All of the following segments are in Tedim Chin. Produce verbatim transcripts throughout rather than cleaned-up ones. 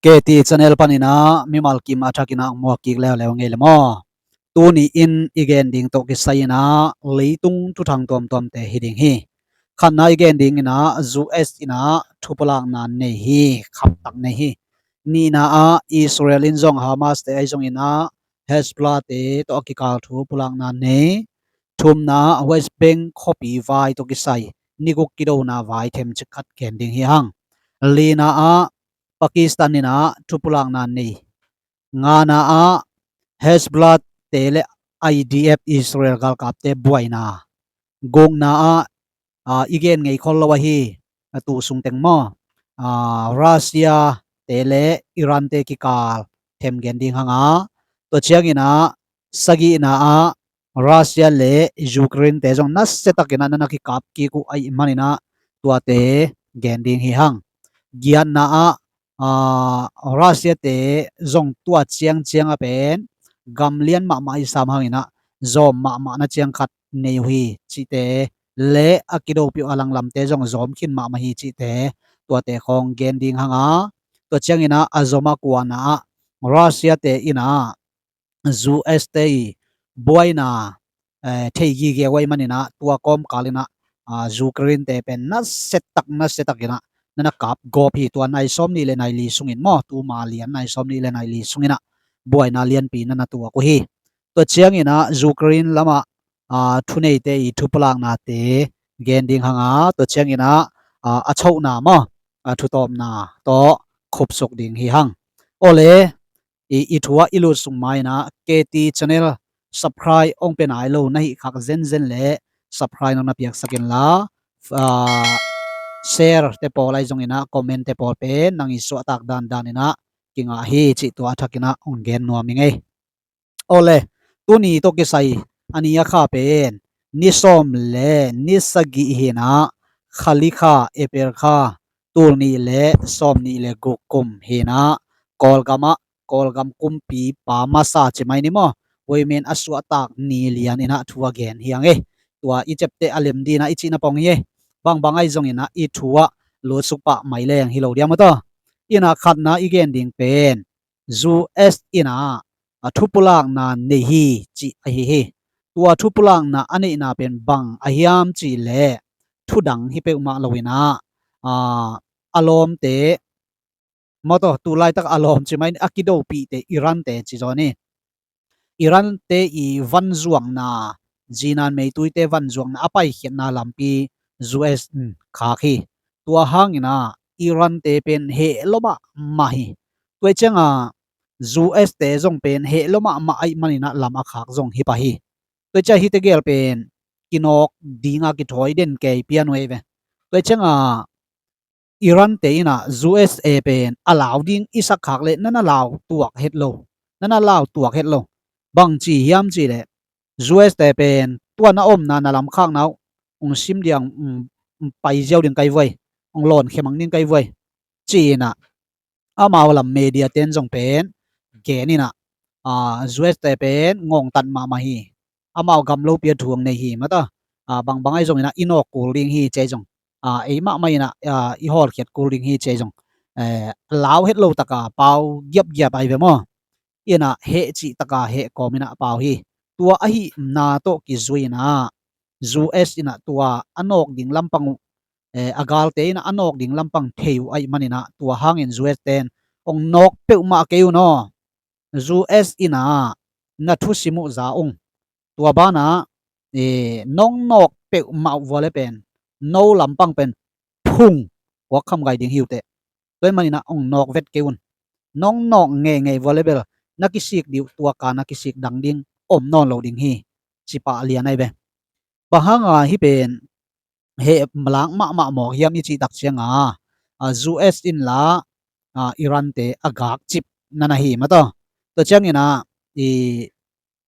K T channel panin ah mimal kim a thakin ah muak kik leuleu ngei le maw. Tuni in i gen ding tawh kisai in ah leitung thuthang tuamtuamte hi ding hi. Khatna i gen ding in ah U S in ah thupulakna nei hi, khamtak nei hi. Nihna ah Israel in zong Hamas te ahi zongin ah Hezbollah te tawh a kikal thupulakna nei. Thumna ah West Bank khuapi vai tawh kisai ni guk kidona vai themcik khat gen ding hi hang. Lina ah Pakistan in ah thupulakna nei. Ngana ah Hezbollah te le I D F Israel galkapte buaina. Gukna ah, ah, i gen ngei khol lo ahi, a tu sung teng maw. Ah, Russia te le Iran te kikal them gen ding hang a. Tua ciangin ah sagihna ah Russia le Ukraine te zong nasia takin ah na na kikap kik uh ahih manin ah tuate gen ding hi hang. Giatna ah, ah, Russia te zong tua ciangciang a pen gam lian mahmah i sam hangin ah zawm mahmahna ciang khat nei uh hi cihte le a kidopih uh a langlamte zong zawm khin mahmah hi cihte tuate khawng gen ding hang a. Tua ciangin ah a zom a kuana ah Russia te in ah U S te i buaina, eh, thei gige uh ahih manin ah tua kawmkal in ah, ah, Ukraine te pen nasia tak nasia takin ah na na kap gawp hi. Tua nai sawm nih le nai li sungin maw, tuma lian nai sawm nih le nai li sungin ah buaina lianpi na na tuak uh hi. Tua ciangin ah Ukraine lamah, ah, thuneite i thupulaknate gen ding hang a, tua ciangin ah, ah, a chohna maw, ah, thutawpna tawh khupsuk ding hi hang. Awle, i, i thu ah i lut sung ma-in ah K T channel subscribe hong pia nai lo na hih khak zenzen le subscribe nong na piaksak inla, ah, share te pawl ahi zongin ah comment te pawl pen nang i suahtak dandan in ah kingah hi cih tua a thakin ah hong gen nuam ing ei. Awle, tuni tawh kisai a ni a kha pen ni sawm le ni sagih hi-in ah, kha li kha, April kha, tul nih le sawm nih le guk kum hi-in ah, Kawlgam ah, Kawlgam kumpipa masa ci mai ni maw, women a suahtak ni lian in ah thu a gen hi hang ei. Tua i ciapteh a lem ding in ah i cihna pong hi ei. Bangbang ahi zongin ah i thu ah lutsuk pah mai leng hi lo diam maw taw. In ah khatna i gen ding pen U S in ah, a, thupulakna nei hi cih ahi hi. Tua thupulakna a neihna pen bang a hiam cih leh thudang hi peuhmah lo-in ah, a, a lawmte, maw taw, tu laitak a lawm ci mai ni, a kidopihte Iran te ci zaw ni. Iran te i vanzuakna, zinan meituite vanzuakna a paikhiatna lampi U S in khak hi. Tua hangin ah Iran te pen heh lua mahmah hi. Tua ciangin ah U S te zong pen heh lua mahmah ahih manin ah lam a khak zong hi pah hi. Tua ciang hihte gel pen kinawk ding a kithawi den kei pian uh ei ve. Tua ciangin ah Iran te in ah U S A pen a lau ding i sak khak leh na na lau tuak het lo. Na na lau tuak het lo. Bang ci hiam cih leh U S te pen tua na omna na lam khakna uh hong sim ding, um, um, pai ziau ding kai vuai, hong lawn khemang ding kai vuai, ci-in ah amau lam media ten zong pen gen in ah, a, U S te pen ngawngtat mahmah hi. Amau gam lopi a thu hong nei hi, maw taw. A, bangbang ahi zongin ah i nawk kul ding hi ci ei zong, a, ei mahmah in ah, a, i hawlkhiat kul ding hi ci ei zong, eh, lau het lo taka pau giapgiap ahi ve maw. In ah heh cih taka heh kawmin ah pau hi. Tua ahihna tawh kizui-in ah U S in ah tua a nawk ding lampang uh, eh, a galte in ah a nawk ding lampang thei uh ahih manin ah tua hangin U S ten hong nawk peuhmah kei un aw. U S in ah na thusim uh za ung. Tua banah, eh, nong nawk peuhmah uh vua le pen no lampang pen phung, kuak kham gai ding hi uh teh. Tua ahih manin ah hong nawk vet kei un. Nong nawk ngeingei vua le bel na kisik ding uh, tua ka na kisik dang ding om nawn lo ding hi. Ci pah lian ahi ve. Bang hanga hih pen heh lak mahmah mawk hiam i cih tak ciangin ah, a, U S in la, a, Iran te a gakcip na na hi, maw taw. Tua ciangin ah i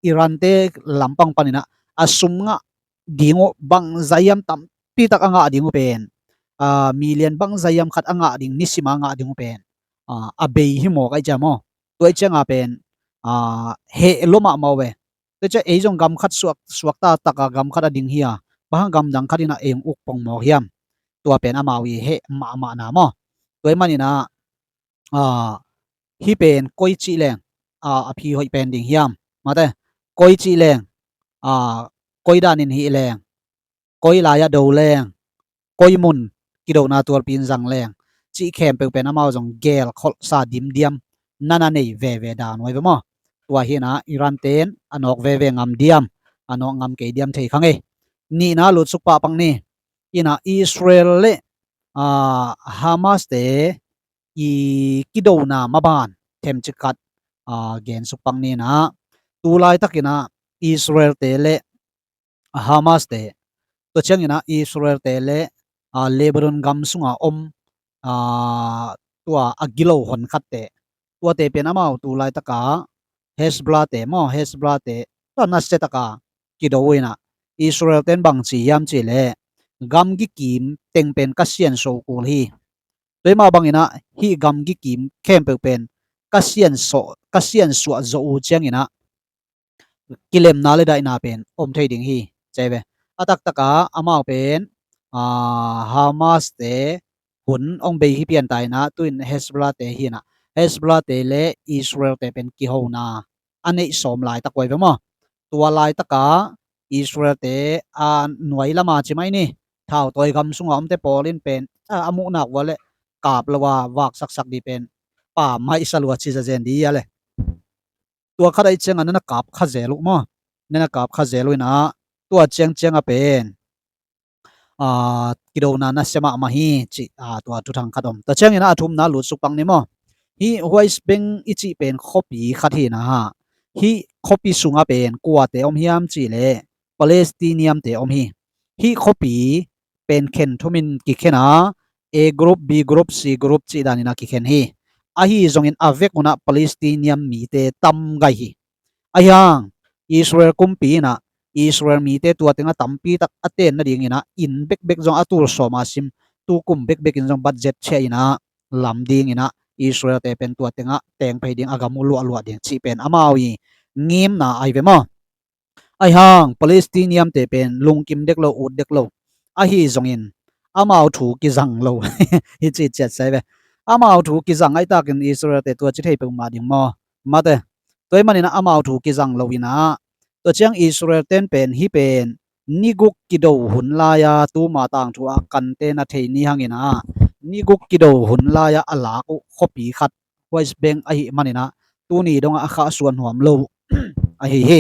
Iran te lampang panin ah a sum ngah ding uh bangzah hiam, tampi tak a ngah ding uh pen, a, million bangzah hiam khat a ngah ding, nisim a ngah ding uh pen, a, a bei hi mawk ahih ciang maw. Tua ahih ciangin pen, a, heh lua mahmah uh ve. Tua ciang ei zong gam khat suak, suakta taka gam khat a ding hi a, bang hang gam dang khat in ah ei hong uk pong mawk hiam? Tua pen amau i heh mahmahna maw. Tua ahih manin ah, a, hih pen koi cih leng a, a phi hoih pen ding hiam? Mate, koi cih leng a, koi danin hih leng, koi lai-ah do leng, koi mun kidona tualpi in zang leng cih khempeuh pen amau zong gel kholhsa dimdiam nana nei veve dan uh ahi ve maw. Tua hi inah Iran ten a nawk veve ngam diam, a nawk ngam kei diam thei kha ngei. Nihna lutsuk pahpah ni. Inah Israel le a, Hamas te i kidona maban themcik khat a, gensuk pah ni inah, tu laitakinah Israel te le Hamas te, tua cianginah Israel te le a, Lebanon gam sunga om a, tua a gilo honkhatte, tuate pen amau tu laitaka Hezbollah te maw, Hezbollah te tua nasiataka kido uh inah, Israel ten bang ci hiam cih leh, gamgi kim teng pen ka siansuah uh kul hi. Tua hi mah banginah hih gamgi kim khempeuh pen ka siansuah, ka siansuah zawh uh cianginah kilemna le daihna pen om thei ding hi, ci ve. A taktaka amau pen a, Hamas te hun ong bei hi pian ta inah, tu-in Hezbollah te hi inah, Hezbollah te le Israel te pen kihona a neih sawm laitak uh ahi ve maw. Tua laitaka Israel te a nuai lama ci mai ni, thautawi gam sunga omte pawl in pen a, a muhnak uh a le kap lo a vaksaksak ding pen pam mai sa lua ci zazen ding a le. Tua khat ahih cianga nana kap kha zel uh maw, nana kap kha zel uh inah, tua ciangcianga pen a, kidona nasia mahmah hi cih a, tua thuthang khat om. Tua cianginah a thumna lutsuk pah ni maw. Hih West Bank i cih pen khuapi khat hi inah, hih khuapi sunga pen kuate om hiam cih leh Palestinian te om hi. Hih khuapi pen khen thumin kikhen a, A group, B group, C group cih daninah kikhen hi. Ahi zongin a vek unah Palestinian mite tam gai hi. Ahi hang Israel kumpi inah Israel mite tua tengah tampi tak a ten nadinginah inn bekbek zong a tul sawma sim, tu kum bekbek in zong budget ciah inah lam dinginah Israel te pen tua tengah teng phei ding, a gam uh luahluah ding cih pen amau i ngimna ahi ve maw. Ahi hang Palestinian te pen lungkim dek lo, ut dek lo. Ahi zongin amau thu kizang lo hi ci ciat sai ve. Amau thu kizang ahih takin Israel te tua ci thei peuhmah ding maw. Mate, tua hi maninah amau thu kizang lo inah, tua ciang Israel ten pen hih pen ni guk kido hun lai-a tuma tangthu ah kante na thei ni hanginah, ni guk kido hun lai-a a lak uh khuapi khat West Bank ahih maninah tuni dongah a khahsuah nuam lo ahi hi.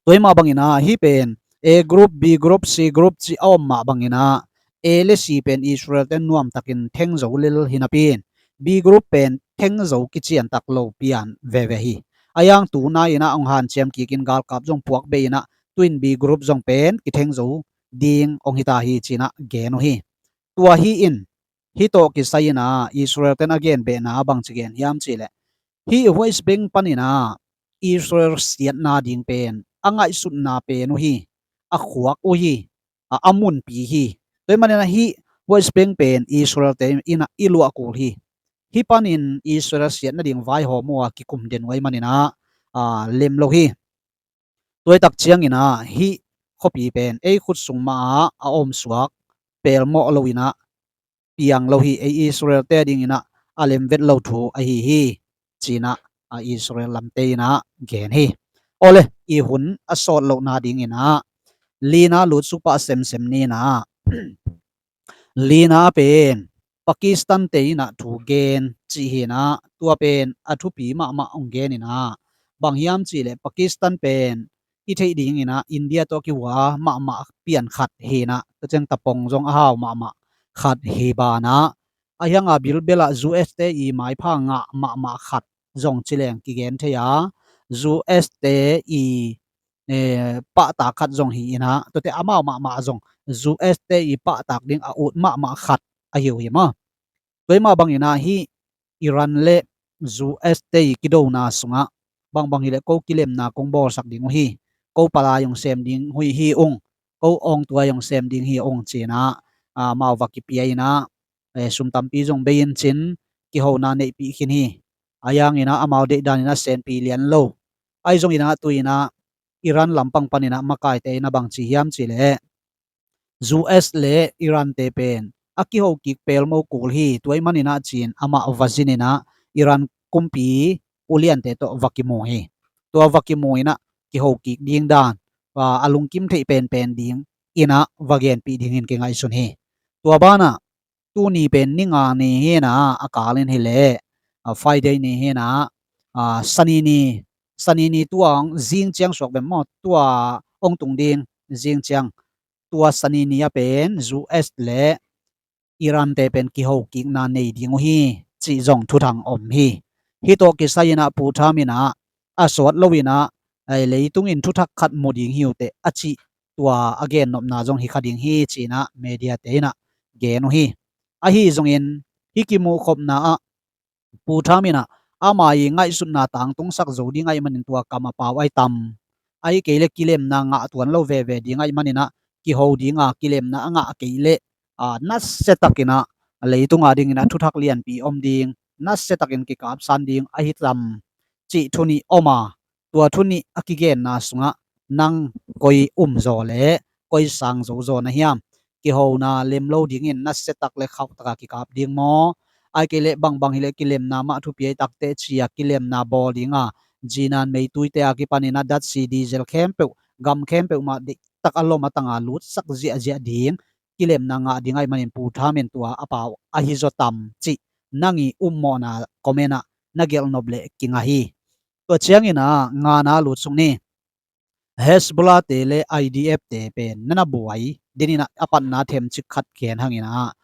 Tua hi mah banginah hih pen A group, B group, C group cih a om mah banginah A le C pen Israel ten nuamtakin theng zo lel hi napi in, B group pen theng zo kiciantak lo pian veve hi. Ahi hang tu nai inah hong hanciam kikin galkap zong puak bei inah tu-in B group zong pen kitheng zo ding hong hita hi ci-inah gen uh hi. Tua hi in, hih tawh kisai inah Israel ten a gen behna bangci gen hiam cih leh, hih West Bank paninah Israel siatna ding pen a ngaihsutna pen uh hi, a khuak uh hi, a, a munpi hi. Tua hi maninah hih West Bank pen Israel te inah i luah kul hi. Hih panin Israel siatna ding vaihawm uh a kikum den uh ahi maninah a, lem lo hi. Tua hi tak cianginah hih khuapi pen ei khut sung mah ah a omsuak pelmawh lo inah piang lo hi, ei Israel te dinginah a lem vet lo thu ahi hi, ci-inah a Israel lamte inah gen hi. Awle, i hun a sawt lohna dinginah lina lutsuk pah semsem ni inah, lina pen Pakistan te inah thu gen cih hi inah, tua pen a thupi mahmah hong gen inah, bang hiam cih leh Pakistan pen i theih dinginah India tawh kihua mahmah pian khat hi inah, tua ciang tapong zong a hau mahmah khat hi banah, ahi hanga bilbelah U S te i maipha ngah mahmah khat zong ci leng kigen thei a, U S te i, eh, pahtak khat zong hi inah, tuate amau mahmah zong U S te i pahtak ding a ut mahmah khat ahi uh hi maw. Tua hi mah banginah hih Iran le U S te i kidona sungah bangbang hileh ko kilemna kong bawlsak ding uh hi, ko palai hong sem ding uh hi ung, ko awngtuai hong sem ding hi ung ci-inah amau va kipia inah, eh, sum tampi zong bei in cin kihona neihpih khin hi. Ahi hanginah amau deihdan inah senpi lian lo. Ahi zongin ah tu-inah Iran lampang paninah makaite inah bangci hiam cih leh, U S le Iran te pen a kiho kik pelmo kul hi. Tua hi maninah ci-in amah va zin inah Iran kumpi uliante tawh va kimu hi. Tua va kimu inah kiho kik ding dan, a, a lungkim theih penpen ding inah va genpih dingin kingaihsun hi. Tua banah tuni pen ni nga ni hinah a kalin hileh, a, Friday ni hinah, a, Sani ni, Sani ni tua zing ciang suak bem maw, tua ong tung ding zing ciang, tua Sani ni a pen U S le Iran te pen kiho kikna nei ding uh hi, cih zong thuthang om hi. Hih tawh kisai inah Pu Trump inah a sawt lo inah, ei, leitungin thuthak khat mu ding hi uh teh a cih tua a gennopna zong hi kha ding hi, ci inah media te inah gen uh hi. Ahi zongin hih kimuhkhopna ah Pu Trump inah ama i ngaihsutna tangtungsak zo ding ahih manin tua kam a pau ai tam, ahih kei leh kilemna ngah tuan lo veve ding ahih maninah kiho dinga kilemna a ngah kei leh, a, nasia takinah leitunga dinginah thuthak lianpi om ding, nasia takin kikapsan ding ahi tam, cih thu nih om a, tua thu nih a kigenna sungah nang koi um zaw le koi sang zo zaw na hiam? Kihona lem lo dingin nasia tak le khauh taka kikap ding maw? Ahih kei leh bangbang hileh kilemna mah thupi ai takteh ci-a kilemna bawl dinga, zinan meituite a kipaninah datsi, diesel khempeuh, gam khempeuh mah deihtak a lom a tanga lutsak ziahziah ding kilemna ngah ding ahih manin Pu Trump in tua a pau ahi zaw tam, cih nang i ummawhna comment ah na gelhnop leh kinga hi. Tua cianginah ngana lutsuk ni. Hezbollah te le I D F te pen na na buai deninah a patna themcik khat gen hanginah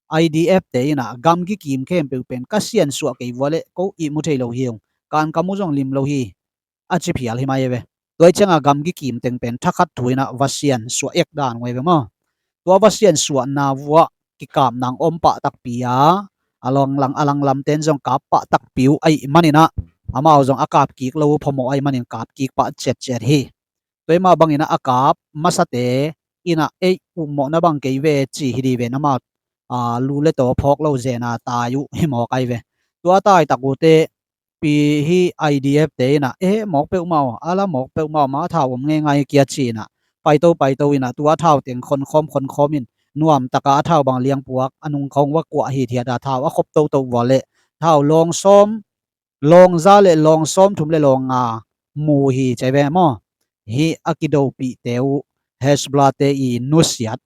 I D F te inah gam kikim khempeuh pen ka siansuah kei vua leh ko ihmu thei lo hi ung, kan ka mu zong lim lo hi, a ci phial hi mai ve. Tua i cianga gam kikim teng pen thakhat thu inah va siansuah ek dan uh ai ve maw? Tua va siansuahna vuah kikapna om pah takpi a, a langlang a langlamten zong kap pah takpi uh ahih maninah amau zong a kap kik lo uh phamawh ahih manin kap kik pah ciatciat hi. Tua i mah banginah a kap masate inah ei ummawhna bang kei ve ci hi di ven amau, a, lu le taw phawk lo zena tai uh hi mawk ai ve. Tua taitak uhte pi hi I D F te inah e mawk peuhmah uh, a la mawk peuhmah uh, ma thau om ngeingai kia ci inah paito paito inah tua thau teng khonkhawm khonkhawm in nuamtaka a thau bang liangpuak a nungkhawng va kuah hithiat a thau a khop toto vua leh thau lawng sawm, lawng za le lawng sawm thum le lawng nga mu hi cai ve maw? Hih a kidopihte uh Hezbollah te i nusiat,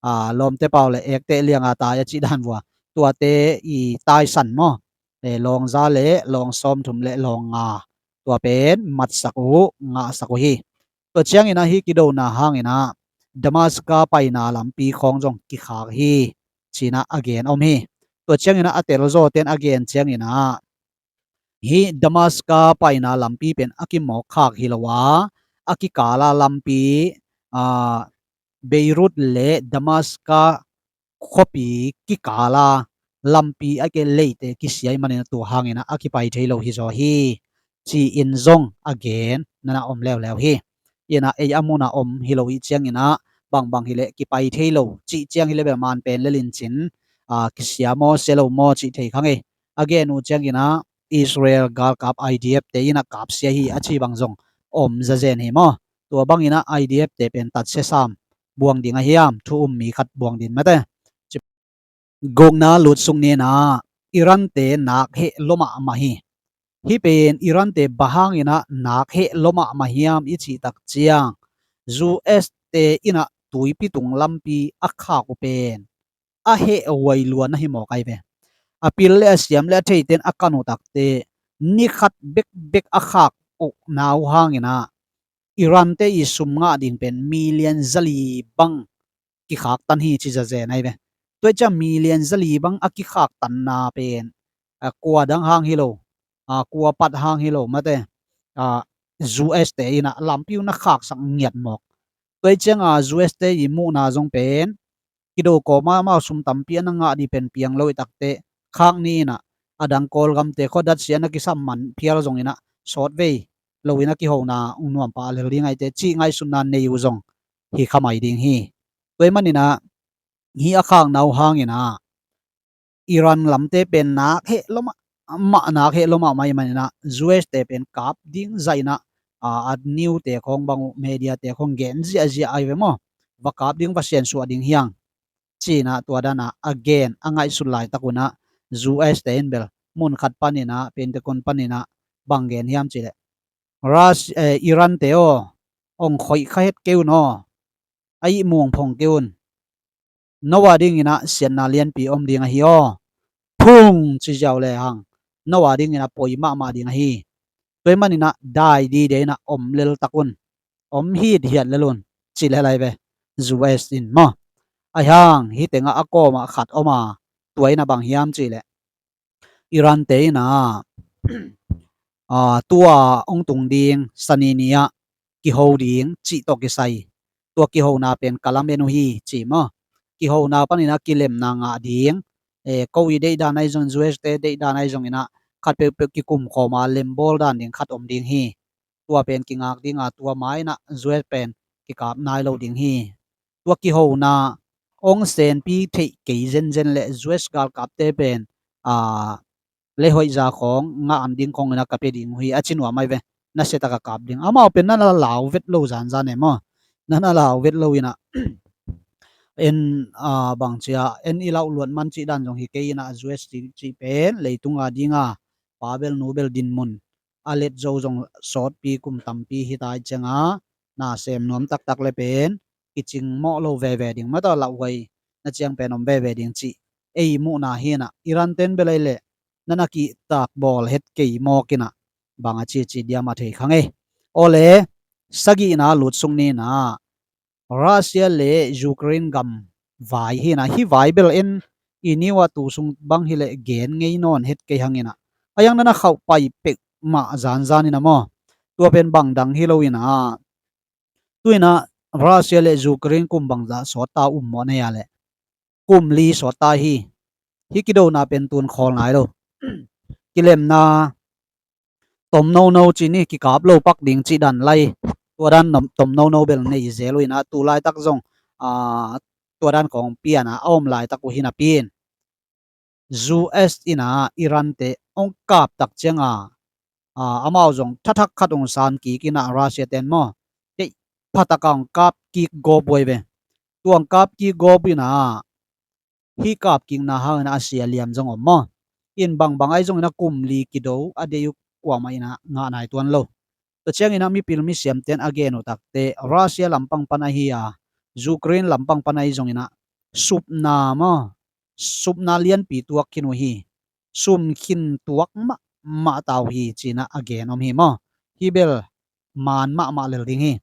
a, lawmte pau le ekte lianga tai a cih dan vua tuate i taisan maw? E, lawng za le lawng sawm thum le lawng nga tua pen matsak uh, ngahsak uh hi. Tua cianginah hih kidona hanginah Damascus paina lampi khawng zong kikhak hi, cinah a gen om hi. Tua cianginah a telzawten a gen cianginah hih Damascus paina lampi pen a kimawk khak hi lo a, a kikala lampi, a, Beirut le Damascus khuapi kikala lampi a ke leite kisia i manin a tua hangin a kipai thei lo hi zaw hi, ci-in zong a gen nana om leuleu hi. Inah ei a muna om hi lo ih cianginah bangbang hileh kipai thei lo cih ciang hileh bel man pen lelin cin, a, kisia maw sia lo maw cih thei kha ngei. A gen uh cianginah Israel galkap I D F te inah kapsia hi a ci bang zong om zazen hi maw? Tua banginah I D F te pen tatsia sam buang ding a hiam, thu um mi khat buang din mate. Gukna lutsuk ninah Iran te nak heh lua mahmah hi. Hih pen Iran te bang hanginah nak heh lua mahmah hiam i cih tak ciang U S te inah tuipi tung lampi a khak uh pen a heh huai lua na hi mawk ai ve. A pil le a siam le a theiten a kan uh takte ni khat bekbek a khak uh na uh hanginah Iran te i sum ngah ding pen million zali bang kikhak tan hi ci zazen ai ve. Tua i ciang million zali bang a kikhak tanna pen, a, kua dang hang hi lo, a, kua pat hang hi lo mate, a, U S te inah lampi uh na khaksak ngiat mawk. Tua i cianga U S te i muhna zong pen kido kawma amau sum tampi a na ngah dih pen piang lo i takte khak ni inah a dang Kawlgamte khua datsia na kisam man phial zonginah sawt vei lo inah kihona ung nuampa a lel ding aite cih ngaihsutna nei uh zong hi kha mai ding hi. Tua i maninah hih a khakna uh hanginah Iran lamte pen nak heh lua mahmah, nak heh lua mahmah i maninah U S te pen kap ding zahinah, a, a news te khawng bang uh, media te khawng gen ziahziah ai ve maw? Va kap ding, va siansuah ding hiang, cinah tua danah a gen a ngaihsut laitak unah U S te in bel mun khat paninah, Pentagon paninah bang gen hiam cihleh, Ras eh, Iran te aw, ong khoih kha het kei un aw, a ihmu ong phong kei un. No a dinginah siatna lianpi om ding ahi aw. Phung ci ziau le hang, no a dinginah poi mahmah ding ahi. Tua hi maninah dai dide inah om leltak un, om hithiat lel un, ci le lai ve. U S in maw, ahi hang hih tengah a kawmah khat om a, tua inah bang hiam cihleh, Iran te inah, aa, tua ong tung ding Sani ni-ah kiho ding cih tawh kisai, tua kihona pen ka lamen uh hi, ci maw. Kihona paninah kilemna ngah ding, eh, ko i deihdan ahi zongin, U S te deihdan ahi zonginah khat peuhpeuh kikum khawma lembawl dan ding khat om ding hi. Tua pen kingak dinga, tua mainah U S pen kikap nai lo ding hi. Tua kihona ong senpi theih kei zenzen le U S galkapte pen, aa, le hoih za khawng ngah an ding khawng inah ka pia ding uh hi, a ci nuam ahi ve. Nasiataka kap ding. Amau pen na na lau vet lo zanzan e maw. Na na lau vet lo inah en, aa, bang cia en i lauh luat man cih dan zong hi kei inah U S cih, cih pen leitunga dinga pa bel nu bel dinmun a let zo zong sawtpi kum tampi hi tai cianga, na sem nuam taktak le pen kicing mawh lo veve ding, mataw lauhuai na ciang pen om veve ding cih ei muhna hi inah, Iran ten bel ahi leh na na kihtak bawl het kei mawk inah bang a cici diam a thei kha ngei. Awle, sagihna lutsuk ni inah, Russia le Ukraine gam vai hi inah, hih vai bel en i niu a tu sung bang hileh gen ngei nawn het kei hang inah, a yang na na khauh pai pek mah zanzan inah maw. Tua pen bang dang hi lo inah, tu inah Russia le Ukraine kum bangzah sawt ta um maw nei a leh, kum li sawt ta hi. Hih kidona pen tun khawl nai lo. Kilemna tom nono ci ni, kikap lo pak ding cih dan lai, tua dan tom nono bel nei zel uh inah, tu laitak zong, aa, tua dan kong piana a om laitak uh hi napi in, U S inah Iran te ong kap tak cianga, aa, amau zong thathak khat ong san kik inah Russia ten maw, deih phataka ong kap kik gawp uh ahi ve. Tua ong kap kik gawp inah, hih kapkikna hangin a sia liam zong om maw. In bangbang ahi zongin a kum li kido a deih uh kuamah inah ngah nai tuan lo. Tua ciangin a mipil misiamten a gen uh takte Russia lampang pan ahi a, Ukraine lampang pan ahi zongin a supna maw, supna lianpi tuak khin uh hi. Sum khin tuak mahmah ta uh hi ci-in a gen om hi maw. Hih bel maan mahmah lel ding hi.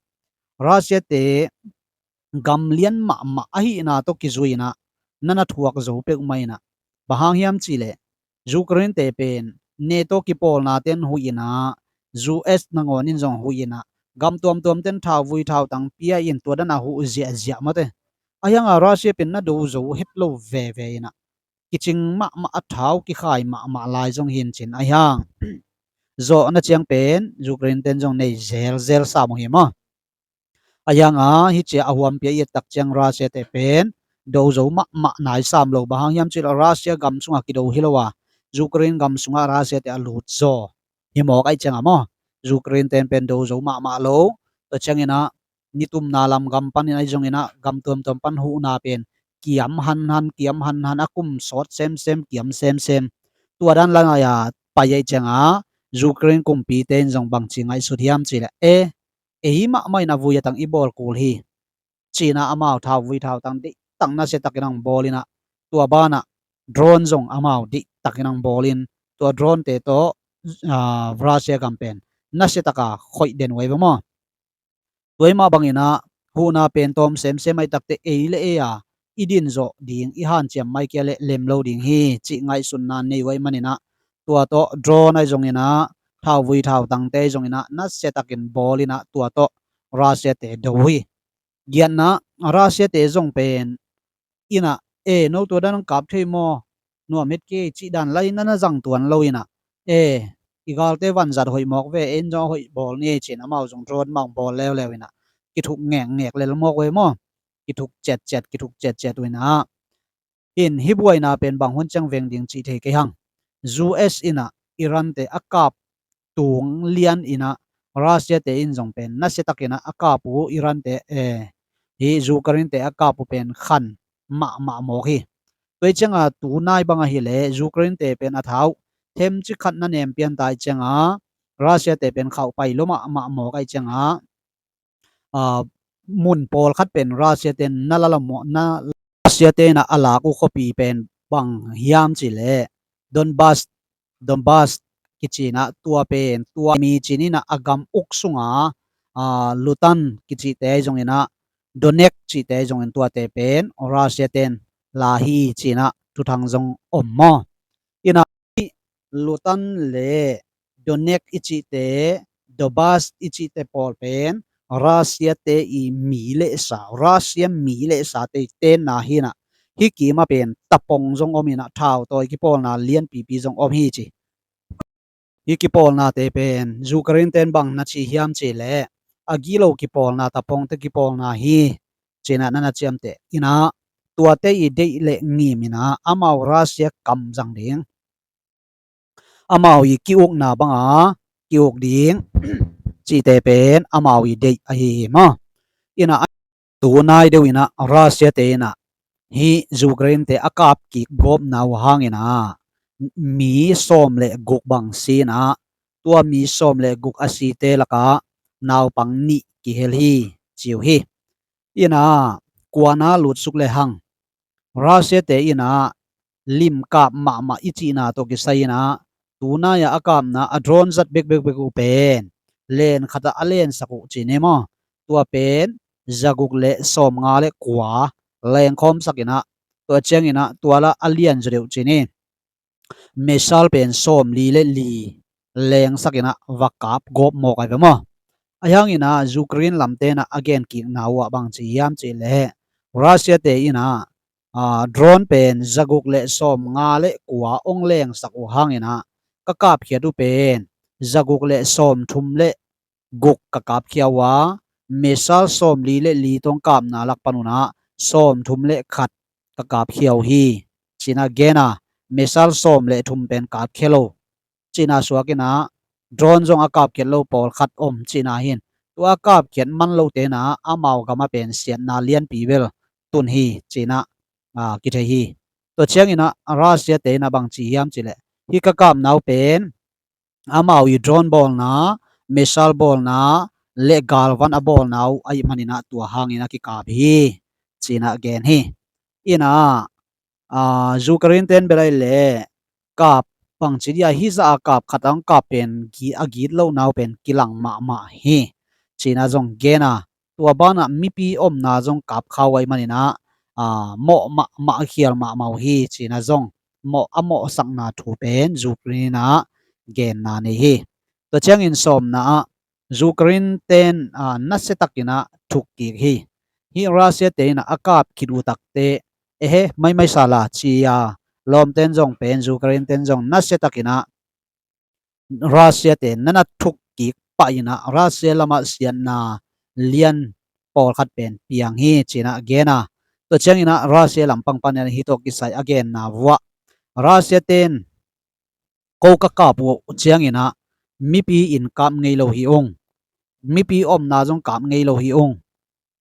Russia te gam lian mahmah ahihna tawh kizui-in ah na na thuak zo peuhmah in ah, bang hang hiam cihleh Ukraine te pen NATO kipawlnate'n huih in ah, U S nangawn in zong huih in ah, gam tuamtuamte'n thauvui thautang pia in tua dan a huh ziahziah mate. Ahi hang a Russia pen na do zo het lo veve in ah, kicing mahmah a, thau kikhai mahmah lai zong hi in cin ahi hang, zawhna ciang pen Ukraine te'n zong nei zelzel sam uh hi maw. Ahi hang a hih cia a huampia i et tak ciang Russia te pen do zo mahmah nai sam lo, bang hang hiam cihleh Russia gam sungah kido hi lo a, Ukraine gam sungah Russia te a lut zaw hi mawk ahih ciang a maw, Ukraine te'n pen do zo mahmah lo. Tua ciangin ah nitumna lam gam panin ahi zongin ah, gam tuamtuam pan huhna pen kiam hanhan, kiam hanhan, a kum sawt semsem, kiam semsem. Tua dan lai-a pai ahih ciang a Ukraine kumpite in zong bangci ngaihsut hiam cihleh, e, ei mahmah in a vui a tang i bawl kul hi, ci-in ah amau thauvui thautang deihtak nasiatakin ang bawl in ah, tua banah drone zong amau deihtakin ang bawl in, tua drone te tawh, ah, Russia gam pen nasiataka khoih den uh ahi ve maw. Tua hi mah bangin ah huhna pen tawm semsem ahih takte ei le ei a i din zawh ding, i hanciam mai kia leh lem lo ding hi cih ngaihsutna nei uh ahih manin ah, tua tawh drone ahi zongin ah, thauvui thautangte ahi zongin ah nasiatakin bawl in ah tua tawh Russia te do uh hi. Giatna, Russia te zong pen in ah, e, no tua dan ang kap thei maw, nuam het kei cih dan lai na na zang tuan lo in ah, e, i galte vanzat hoih mawk ve, en zong a hoih bawl ni ei ci-in amau zong drone mah bawl leuleu in ah, kithuk ngekngek lel mawk ve maw. Kithuk ciatciat, kithuk ciatciat uh in ah. In hih buaina pen bang hun ciang veng ding cih thei kei hang. U S in ah Iran te a kap tung lian in ah, Russia te in zong pen nasiatakin ah a kap uh, Iran te, eh, hih Ukraine te a kap uh pen khan mahmah mawk hi. Tua hi ciang a tu nai bang ahih leh Ukraine te pen a thau themci khat na nem pian ta i cianga, Russia te pen khauh pai lua mahmah mawk a i cianga, aa, mun pawlkhat pen Russia ten na la la mawh, na Russia tenah a lak uh khuapi pen bang hiam cih leh Donbas, Donbas kici inah tua pen, tua mi ci inah a gam uk sunga, aa, Lutan kicite ahi zongin ah, Donetsk cihte ahi zongin tuate pen Russia ten la hi ci inah thuthang zong om maw? Inah Lutan le Donetsk i cihte, Donbas i cihte pawl pen Russia te i mi lehsa, Russia mi lehsa te i tenna hi inah, hih kimah pen tapong zong om inah, thautawi kipawlna lianpipi zong om hi ci. Hih kipawlnate pen Ukraine ten bang na ci hiam cih leh, a gilo kipawlna, tapongte kipawlna hi ci inah na na ciamteh inah, tuate i deih le ngim inah amau Russia kam zang ding, amau i ki-ukna banga ki-uk ding cihte pen amau i deih ahi hi maw? Inah tu nai deuh inah Russia te inah hih Ukraine te a kap kik gawpna uh hang inah mi sawm le guk bang si inah, tua mi sawm le guk a site lakah naupang nih kihel hi ci uh hi. Inah kuana lutsuk le hang Russia te inah limkap mahmah i cihna tawh kisai inah, tu nai-ah a kapna a drone zat bekbek bek uh pen len khatah a lensak uh ci ni maw? Tua pen zaguk le sawmnga le kua lengkhawmsak inah, tua ciang inah tua lah a lian zaw deuh ci ni. Missile pen sawmli le li lengsak inah va kap gawp mawk ahi ve maw? Ahi hang inah Ukraine lamte inah a genkikna uh ah bang ci hiam cih leh, Russia te inah, aa, drone pen zaguk le sawmnga le kua ong lengsak uh hang inah, ka kapkhiat uh pen zaguk le sawmthum le guk ka kapkhia uh a, missile sawmli le li tawh kapna lak pan un ah sawmthum le khat ka kapkhia uh hi ci inah gen a, missile sawm le thum pen kapkhia lo ci inah suak inah, drone zong a kapkhiat lo pawlkhat om ci inah hi. Tua a kapkhiat man lote inah amau gamah pen siatna lianpi bel tun hi ci inah, aa, kithei hi. Tua ciang inah Russia te inah bang ci hiam cih leh, hih ka kapna uh pen amau i drone bawlna, missile bawlna le galvan a bawlna uh ahih man inah tua hang inah kikap hi ci inah gen hi. Inah, aa, Ukraine ten bel ahih leh kap bangci dia hih zah a kap khat a hong kap pen gi-, a gitlohna uh pen kilang mahmah hi ci inah zong gen a, tua banah mipi omna zong kap kha uh ahih man inah, aa, mawh mahmah, khial mahmah uh hi ci inah zong mawh, a mawhsakna thu pen Ukraine inah genna nei hi. Tua ciangin sawmna ah Ukraine ten, aa, nasiatak inah thuk kik hi. Hih Russia te inah a kap khit uh takte, ehe, maimaisa la ci a, lawmten zong pen, Ukraine ten zong nasiatak inah Russia te na na thuk kik pah inah Russia lamah siatna lian pawlkhat pen piang hi ci inah gen a, tua ciang inah Russia lampang pan inah hih tawh kisai a genna vuah, Russia ten ko ka kap uh ciang inah mipi inn kap ngei lo hi ung, mipi omna zong kap ngei lo hi ung,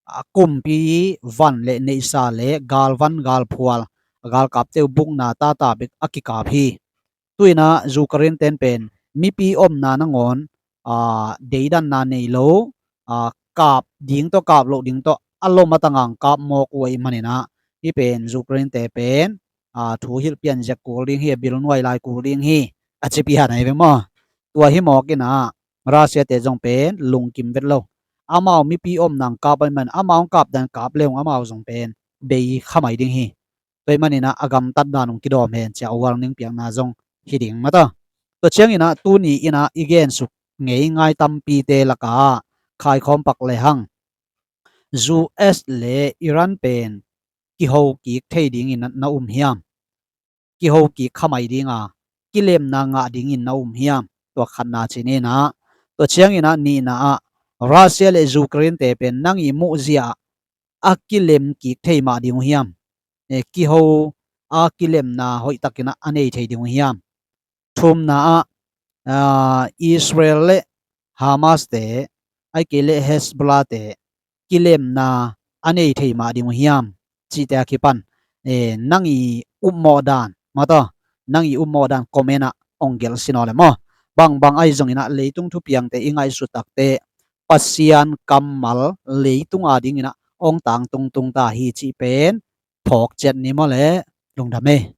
a kumpi van le neihsa le galvan galphual, galkapte uh bukna tata bek a kikap hi. Tu inah Ukraine ten pen mipi omna nangawn, aa, deidanna nei lo, aa, kap ding tawh kap loh ding tawh a lom a tangang kap mawk uh ahih man inah, hih pen Ukraine te pen, aa, thu hilh pian zek kul ding hi, a bil nuai lai kul ding hi a ci pian ahi ve maw? Tua hi mawk inah Russia te zong pen lungkim vet lo. Amau mipi omna hong kap ahih man, amau hong kap dan kap le hong amau zong pen bei kha mai ding hi. Tua ahih man inah a gamtat dan hong kidawm hen ci a warning piakna zong hi ding mata. Tua ciang inah tuni inah i gensuk ngei ngai tampite lakah khaikhawm pak le hang, U S le Iran pen kiho kik thei dingin na, na um hiam? Kiho kik kha mai ding a, kilemna ngah dingin na um hiam? Tua khatna ci ni inah, tua ciang inah nihna ah Russia le Ukraine te pen nang i muhzia ah a kilem kik thei mah ding uh hiam? E, kiho a kilemna hoihtak inah a nei thei ding uh hiam? Thumna ah, aa, Israel le Hamas te, ahih kei leh Hezbollah te kilemna a nei thei mah ding uh hiam? Cihte a kipan, e, nang i upmawh dan mata, nang i upmawh dan comment ah hong gelh sin aw le maw. Bangbang ahi zongin ah leitung thupiangte i ngaihsut takteh Pasian kammal leitung adingin ah hong tangtung tung ta hi cih pen phawk ciat ni maw le. Lungdam ei.